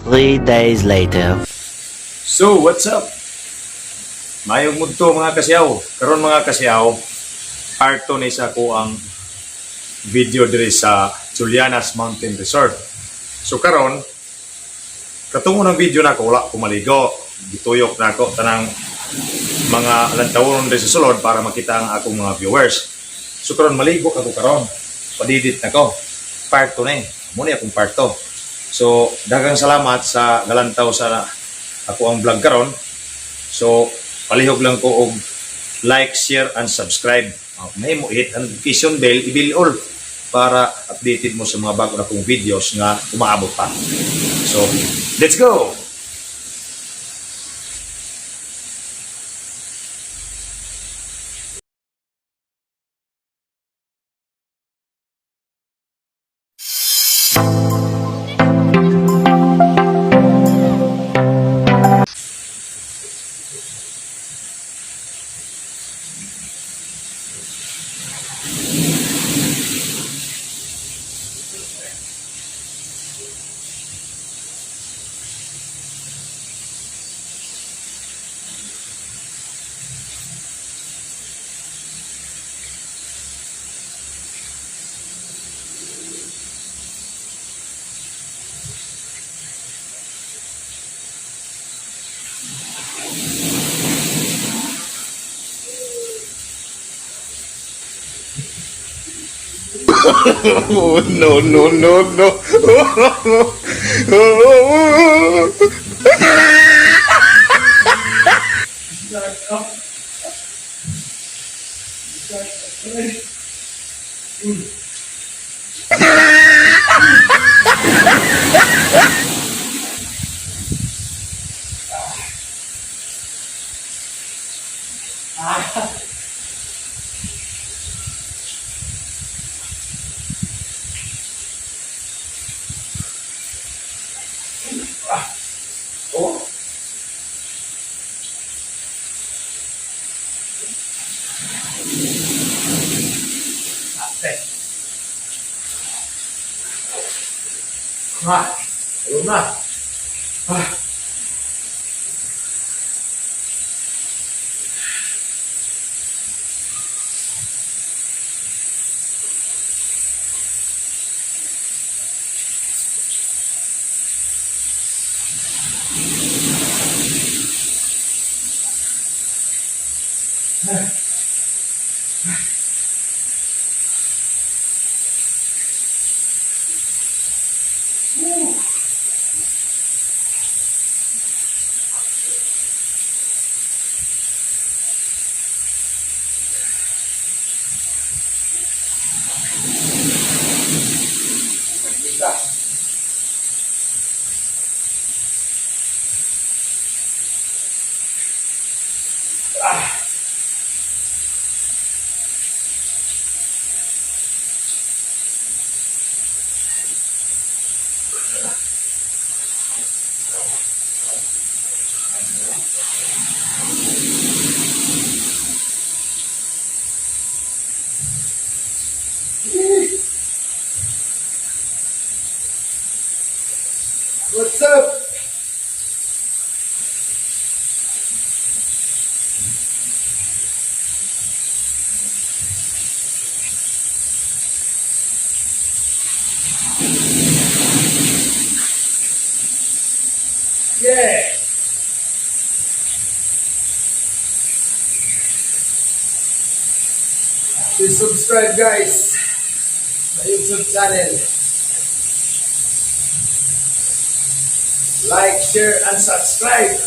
3 days later. So, what's up? Mayong mudto, mga kasyaw. Karon, mga kasyaw, part 2 ni sa ko ang video diri sa Juliana's Mountain Resort. So karon, katungo ng video nako, wala ko maligo. Gituyok na ako tanang mga lantawon diri sa sulod para makita ang akong mga viewers. So karon maligo ako karon. Padidit na ko. Part 2 na eh. Mao ni akong part 2. So daghang salamat sa galantaw sa ako ang vlog karon. So palihog lang ko og like, share and subscribe. May mo hit ang notification bell, i-bell all para updated mo sa mga bago na kong videos nga umaabot pa. So, let's go! Oh, no, no, no, no. Oh. Ate. Ah, ayun na. Ah. Ah. What's up? Yeah. Please subscribe, guys. My YouTube channel. Like, share, and subscribe.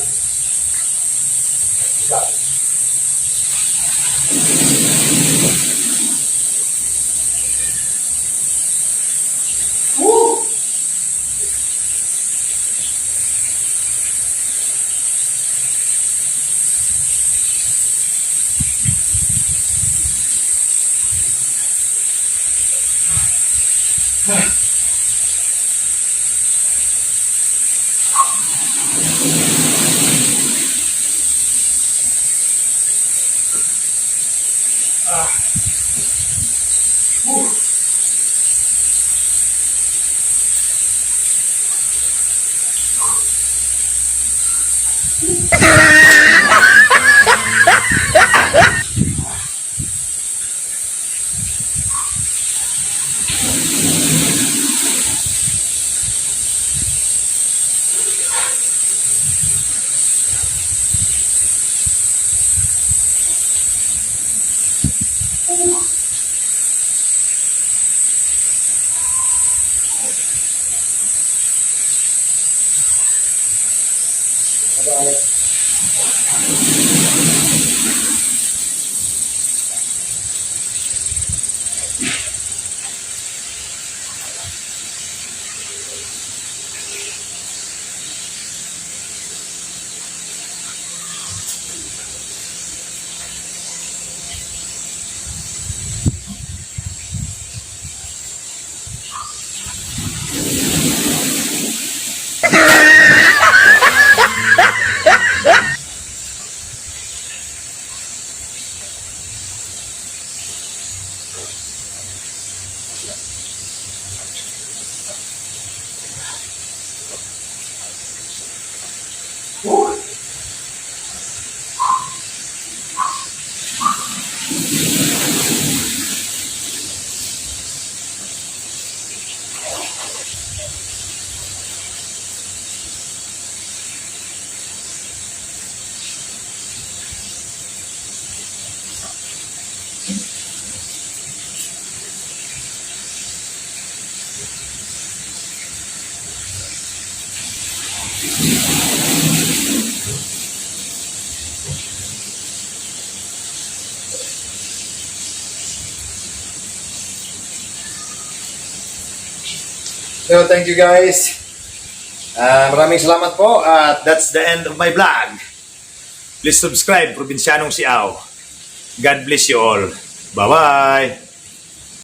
Got it. Woo! So, thank you, guys. Maraming salamat po at that's the end of my vlog. Please subscribe, Probinsyanong Siaw. God bless you all. Bye-bye!